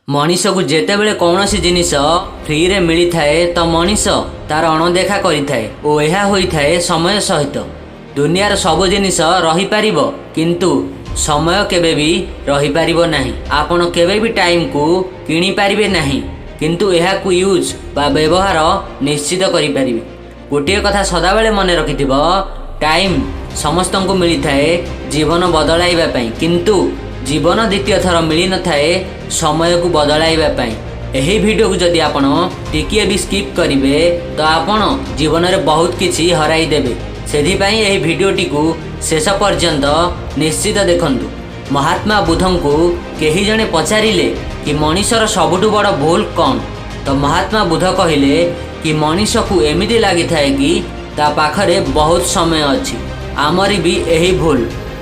ମଣିଷକୁ ଯେତେବେଳେ କୌଣସି ଜିନିଷ ଫ୍ରିରେ ମିଳିଥାଏ, ତ ମଣିଷ ତାର ଅଣଦେଖା କରିଥାଏ ଓ ଏହା ହୋଇଥାଏ ସମୟ ସହିତ। ଦୁନିଆର ସବୁ ଜିନିଷ ରହିପାରିବ, କିନ୍ତୁ ସମୟ କେବେ ବି ରହିପାରିବ ନାହିଁ। ଆପଣ କେବେ ବି ଟାଇମକୁ କିଣିପାରିବେ ନାହିଁ, କିନ୍ତୁ ଏହାକୁ ୟୁଜ୍ ବା ବ୍ୟବହାର ନିଶ୍ଚିତ କରିପାରିବେ। ଗୋଟିଏ କଥା ସଦାବେଳେ ମନେ ରଖିଥିବ, ଟାଇମ୍ ସମସ୍ତଙ୍କୁ ମିଳିଥାଏ ଜୀବନ ବଦଳାଇବା ପାଇଁ, କିନ୍ତୁ ଜୀବନ ଦ୍ୱିତୀୟ ଥର ମିଳିନଥାଏ ସମୟକୁ ବଦଳାଇବା ପାଇଁ। ଏହି ଭିଡ଼ିଓକୁ ଯଦି ଆପଣ ଟିକିଏ ବି ସ୍କିପ୍ କରିବେ, ତ ଆପଣ ଜୀବନରେ ବହୁତ କିଛି ହରାଇ ଦେବେ। ସେଥିପାଇଁ ଏହି ଭିଡ଼ିଓଟିକୁ ଶେଷ ପର୍ଯ୍ୟନ୍ତ ନିଶ୍ଚିତ ଦେଖନ୍ତୁ। ମହାତ୍ମା ବୁଦ୍ଧଙ୍କୁ କେହି ଜଣେ ପଚାରିଲେ କି ମଣିଷର ସବୁଠୁ ବଡ଼ ଭୁଲ କ'ଣ? ତ ମହାତ୍ମା ବୁଦ୍ଧ କହିଲେ କି ମଣିଷକୁ ଏମିତି ଲାଗିଥାଏ କି ତା ପାଖରେ ବହୁତ ସମୟ ଅଛି। ଆମରି ବି ଏହି ଭୁଲ।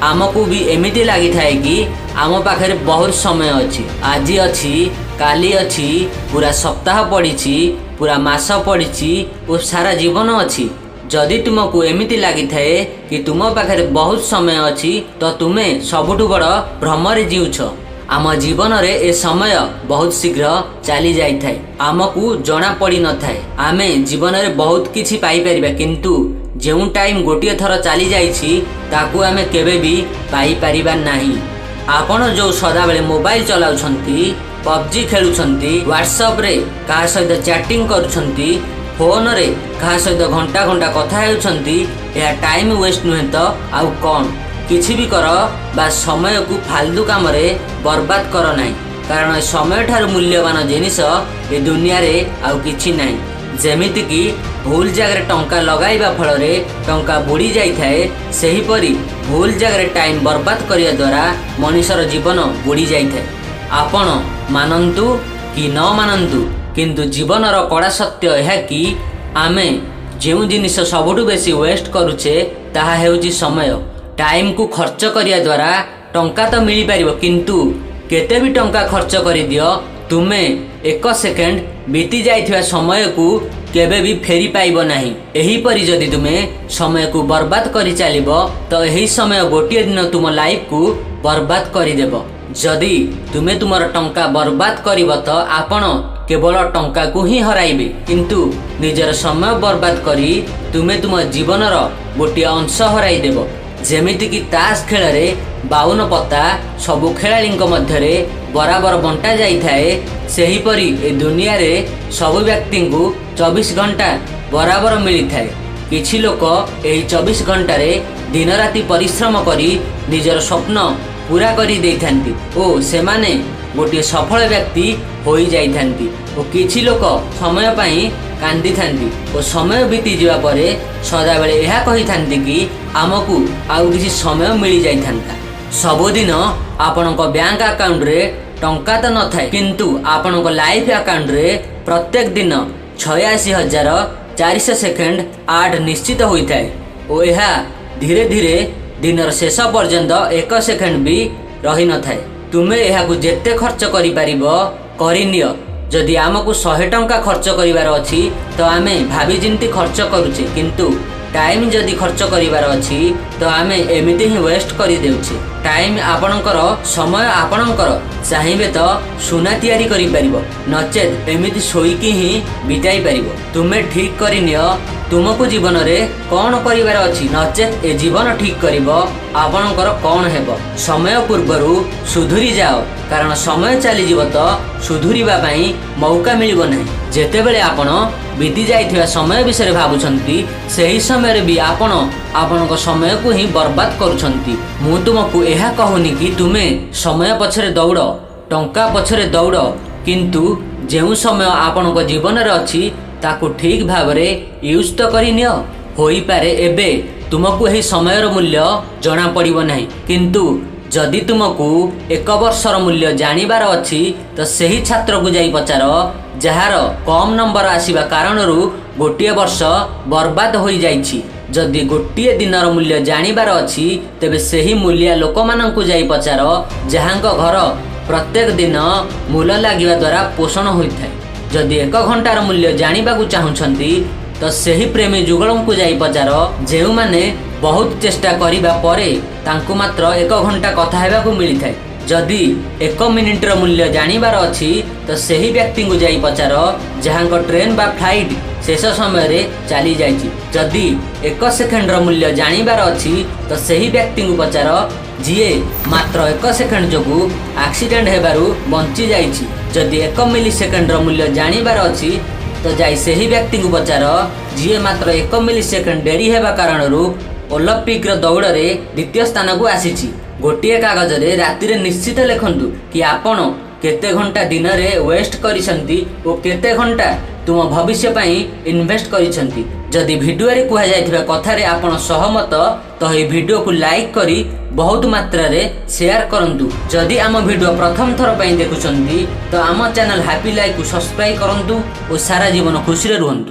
ଆମକୁ ବି ଏମିତି ଲାଗିଥାଏ କି ଆମ ପାଖରେ ବହୁତ ସମୟ ଅଛି। ଆଜି ଅଛି, କାଲି ଅଛି, ପୁରା ସପ୍ତାହ ପଡ଼ିଛି, ପୁରା ମାସ ପଡ଼ିଛି ଓ ସାରା ଜୀବନ ଅଛି। ଯଦି ତୁମକୁ ଏମିତି ଲାଗିଥାଏ କି ତୁମ ପାଖରେ ବହୁତ ସମୟ ଅଛି, ତ ତୁମେ ସବୁଠୁ ବଡ଼ ଭ୍ରମରେ ଜିଉଛ। ଆମ ଜୀବନରେ ଏ ସମୟ ବହୁତ ଶୀଘ୍ର ଚାଲି ଯାଇଥାଏ, ଆମକୁ ଜଣା ପଡ଼ିନଥାଏ। ଆମେ ଜୀବନରେ ବହୁତ କିଛି ପାଇପାରିବା, କିନ୍ତୁ ଯେଉଁ ଟାଇମ୍ ଗୋଟିଏ ଥର ଚାଲି ଯାଇଛି, ତାକୁ ଆମେ କେବେ ବି ପାଇପାରିବା ନାହିଁ। ଆପଣ ଯେଉଁ ସଦାବେଳେ ମୋବାଇଲ ଚଲାଉଛନ୍ତି, ପବଜି ଖେଳୁଛନ୍ତି, ହ୍ୱାଟ୍ସଆପରେ କାହା ସହିତ ଚାଟିଂ କରୁଛନ୍ତି, ଫୋନରେ କାହା ସହିତ ଘଣ୍ଟା ଘଣ୍ଟା କଥା ହେଉଛନ୍ତି, ଏହା ଟାଇମ୍ ୱେଷ୍ଟ ନୁହେଁ ତ ଆଉ କ'ଣ? କିଛି ବି କର ବା ସମୟକୁ ଫାଲତୁ କାମରେ ବର୍ବାଦ କର ନାହିଁ, କାରଣ ଏ ସମୟଠାରୁ ମୂଲ୍ୟବାନ ଜିନିଷ ଏ ଦୁନିଆରେ ଆଉ କିଛି ନାହିଁ। ଯେମିତିକି ଭୁଲ ଜାଗାରେ ଟଙ୍କା ଲଗାଇବା ଫଳରେ ଟଙ୍କା ବୁଡ଼ି ଯାଇଥାଏ, ସେହିପରି ଭୁଲ ଜାଗାରେ ଟାଇମ୍ ବର୍ବାଦ କରିବା ଦ୍ୱାରା ମଣିଷର ଜୀବନ ବୁଡ଼ି ଯାଇଥାଏ। ଆପଣ ମାନନ୍ତୁ କି ନ ମାନନ୍ତୁ, କିନ୍ତୁ ଜୀବନର କଡ଼ା ସତ୍ୟ ଏହା କି ଆମେ ଯେଉଁ ଜିନିଷ ସବୁଠୁ ବେଶୀ ୱେଷ୍ଟ କରୁଛେ, ତାହା ହେଉଛି ସମୟ। ଟାଇମକୁ ଖର୍ଚ୍ଚ କରିବା ଦ୍ୱାରା ଟଙ୍କା ତ ମିଳିପାରିବ, କିନ୍ତୁ କେତେ ବି ଟଙ୍କା ଖର୍ଚ୍ଚ କରିଦିଅ, ତୁମେ ଏକ ସେକେଣ୍ଡ ବିତି ଯାଇଥିବା ସମୟକୁ କେବେ ବି ଫେରି ପାଇବ ନାହିଁ। ଏହିପରି ଯଦି ତୁମେ ସମୟକୁ ବର୍ବାଦ କରି ଚାଲିବ, ତ ଏହି ସମୟ ଗୋଟିଏ ଦିନ ତୁମ ଲାଇଫକୁ ବର୍ବାଦ କରିଦେବ। ଯଦି ତୁମେ ତୁମର ଟଙ୍କା ବର୍ବାଦ କରିବ, ତ ଆପଣ କେବଳ ଟଙ୍କାକୁ ହିଁ ହରାଇବେ, କିନ୍ତୁ ନିଜର ସମୟ ବର୍ବାଦ କରି ତୁମେ ତୁମ ଜୀବନର ଗୋଟିଏ ଅଂଶ ହରାଇଦେବ। ଯେମିତିକି ତାସ ଖେଳରେ 52 ପତା ସବୁ ଖେଳାଳିଙ୍କ ମଧ୍ୟରେ ବରାବର ବଣ୍ଟା ଯାଇଥାଏ, ସେହିପରି ଏ ଦୁନିଆରେ ସବୁ ବ୍ୟକ୍ତିଙ୍କୁ 24 ଘଣ୍ଟା ବରାବର ମିଳିଥାଏ। କିଛି ଲୋକ ଏହି 24 ଘଣ୍ଟାରେ ଦିନରାତି ପରିଶ୍ରମ କରି ନିଜର ସ୍ୱପ୍ନ ପୂରା କରି ଦେଇଥାନ୍ତି ଓ ସେମାନେ ଗୋଟିଏ ସଫଳ ବ୍ୟକ୍ତି ହୋଇଯାଇଥାନ୍ତି ଓ କିଛି ଲୋକ ସମୟ ପାଇଁ କାନ୍ଦିଥାନ୍ତି ଓ ସମୟ ବିତିଯିବା ପରେ ସଦାବେଳେ ଏହା କହିଥାନ୍ତି କି ଆମକୁ ଆଉ କିଛି ସମୟ ମିଳିଯାଇଥାନ୍ତା। ସବୁଦିନ ଆପଣଙ୍କ ବ୍ୟାଙ୍କ ଆକାଉଣ୍ଟରେ ଟଙ୍କା ତ ନଥାଏ, କିନ୍ତୁ ଆପଣଙ୍କ ଲାଇଫ ଆକାଉଣ୍ଟରେ ପ୍ରତ୍ୟେକ ଦିନ 86,400 ସେକେଣ୍ଡ ଆଡ୍ ନିଶ୍ଚିତ ହୋଇଥାଏ ଓ ଏହା ଧୀରେ ଧୀରେ ଦିନର ଶେଷ ପର୍ଯ୍ୟନ୍ତ ଏକ ସେକେଣ୍ଡ ବି ରହିନଥାଏ। ତୁମେ ଏହାକୁ ଯେତେ ଖର୍ଚ୍ଚ କରିପାରିବ, କରିନିଅ। ଯଦି ଆମକୁ 100 ଟଙ୍କା ଖର୍ଚ୍ଚ କରିବାର ଅଛି, ତ ଆମେ ଭାବିଚିନ୍ତି ଖର୍ଚ୍ଚ କରୁଛେ, କିନ୍ତୁ ଟାଇମ୍ ଯଦି ଖର୍ଚ୍ଚ କରିବାର ଅଛି, ତ ଆମେ ଏମିତି ହିଁ ୱେଷ୍ଟ କରିଦେଉଛେ। ଟାଇମ୍ ଆପଣଙ୍କର, ସମୟ ଆପଣଙ୍କର। ଚାହିଁବେ ତ ସୁନା ତିଆରି କରିପାରିବ, ନଚେତ୍ ଏମିତି ଶୋଇକି ହିଁ ବିତାଇ ପାରିବ। ତୁମେ ଠିକ୍ କରିନିଅ ତୁମକୁ ଜୀବନରେ କ'ଣ କରିବାର ଅଛି, ନଚେତ୍ ଏ ଜୀବନ ଠିକ୍ କରିବ ଆପଣଙ୍କର କ'ଣ ହେବ। ସମୟ ପୂର୍ବରୁ ସୁଧୁରି ଯାଅ, କାରଣ ସମୟ ଚାଲିଯିବ ତ ସୁଧୁରିବା ପାଇଁ ମୌକା ମିଳିବ ନାହିଁ। ଯେତେବେଳେ ଆପଣ ବିତି ଯାଇଥିବା ସମୟ ବିଷୟରେ ଭାବୁଛନ୍ତି, ସେହି ସମୟରେ ବି ଆପଣ ଆପଣଙ୍କ ସମୟକୁ ହିଁ ବର୍ବାଦ କରୁଛନ୍ତି। ମୁଁ ତୁମକୁ ଏହା କହୁନି କି ତୁମେ ସମୟ ପଛରେ ଦୌଡ଼, ଟଙ୍କା ପଛରେ ଦୌଡ଼, କିନ୍ତୁ ଯେଉଁ ସମୟ ଆପଣଙ୍କ ଜୀବନରେ ଅଛି, ତାକୁ ଠିକ୍ ଭାବରେ ୟୁଜ୍ ତ କରିନିଅ। ହୋଇପାରେ ଏବେ ତୁମକୁ ଏହି ସମୟର ମୂଲ୍ୟ ଜଣା ପଡ଼ିବ ନାହିଁ, କିନ୍ତୁ ଯଦି ତୁମକୁ ଏକ ବର୍ଷର ମୂଲ୍ୟ ଜାଣିବାର ଅଛି, ତ ସେହି ଛାତ୍ରକୁ ଯାଇ ପଚାର ଯାହାର କମ୍ ନମ୍ବର ଆସିବା କାରଣରୁ ଗୋଟିଏ ବର୍ଷ ବର୍ବାଦ ହୋଇଯାଇଛି। ଯଦି ଗୋଟିଏ ଦିନର ମୂଲ୍ୟ ଜାଣିବାର ଅଛି, ତେବେ ସେହି ମୂଲିଆ ଲୋକମାନଙ୍କୁ ଯାଇ ପଚାର ଯାହାଙ୍କ ଘର ପ୍ରତ୍ୟେକ ଦିନ ମୂଲ ଲାଗିବା ଦ୍ୱାରା ପୋଷଣ ହୋଇଥାଏ। ଯଦି ଏକ ଘଣ୍ଟାର ମୂଲ୍ୟ ଜାଣିବାକୁ ଚାହୁଁଛନ୍ତି, ତ ସେହି ପ୍ରେମୀ ଯୁଗଳଙ୍କୁ ଯାଇ ପଚାର ଯେଉଁମାନେ ବହୁତ ଚେଷ୍ଟା କରିବା ପରେ ତାଙ୍କୁ ମାତ୍ର ଏକ ଘଣ୍ଟା କଥା ହେବାକୁ ମିଳିଥାଏ। ଯଦି 1 ମିନିଟର ମୂଲ୍ୟ ଜାଣିବାର ଅଛି, ତ ସେହି ବ୍ୟକ୍ତିଙ୍କୁ ଯାଇ ପଚାର ଯାହାଙ୍କ ଟ୍ରେନ୍ ବା ଫ୍ଲାଇଟ୍ ଶେଷ ସମୟରେ ଚାଲିଯାଇଛି। ଯଦି 1 ସେକେଣ୍ଡର ମୂଲ୍ୟ ଜାଣିବାର ଅଛି, ତ ସେହି ବ୍ୟକ୍ତିଙ୍କୁ ପଚାର ଯିଏ ମାତ୍ର 1 ସେକେଣ୍ଡ ଯୋଗୁଁ ଆକ୍ସିଡେଣ୍ଟ ହେବାରୁ ବଞ୍ଚି ଯାଇଛି। ଯଦି 1 ମିଲି ସେକେଣ୍ଡର ମୂଲ୍ୟ ଜାଣିବାର ଅଛି, ତ ଯାଇ ସେହି ବ୍ୟକ୍ତିଙ୍କୁ ପଚାର ଯିଏ ମାତ୍ର 1 ମିଲି ସେକେଣ୍ଡ ଡେରି ହେବା କାରଣରୁ ଅଲିମ୍ପିକର ଦୌଡ଼ରେ ଦ୍ୱିତୀୟ ସ୍ଥାନକୁ ଆସିଛି। ଗୋଟିଏ କାଗଜରେ ରାତିରେ ନିଶ୍ଚିତ ଲେଖନ୍ତୁ କି ଆପଣ କେତେ ଘଣ୍ଟା ଦିନରେ ୱେଷ୍ଟ କରିଛନ୍ତି ଓ କେତେ ଘଣ୍ଟା ତୁମ ଭବିଷ୍ୟ ପାଇଁ ଇନଭେଷ୍ଟ କରିଛନ୍ତି। ଯଦି ଭିଡ଼ିଓରେ କୁହାଯାଇଥିବା କଥାରେ ଆପଣ ସହମତ, ତ ଏହି ଭିଡ଼ିଓକୁ ଲାଇକ୍ କରି ବହୁତ ମାତ୍ରାରେ ସେୟାର କରନ୍ତୁ। ଯଦି ଆମ ଭିଡ଼ିଓ ପ୍ରଥମ ଥର ପାଇଁ ଦେଖୁଛନ୍ତି, ତ ଆମ ଚ୍ୟାନେଲ ହାପି ଲାଇଫକୁ ସବସ୍କ୍ରାଇବ କରନ୍ତୁ ଓ ସାରା ଜୀବନ ଖୁସିରେ ରୁହନ୍ତୁ।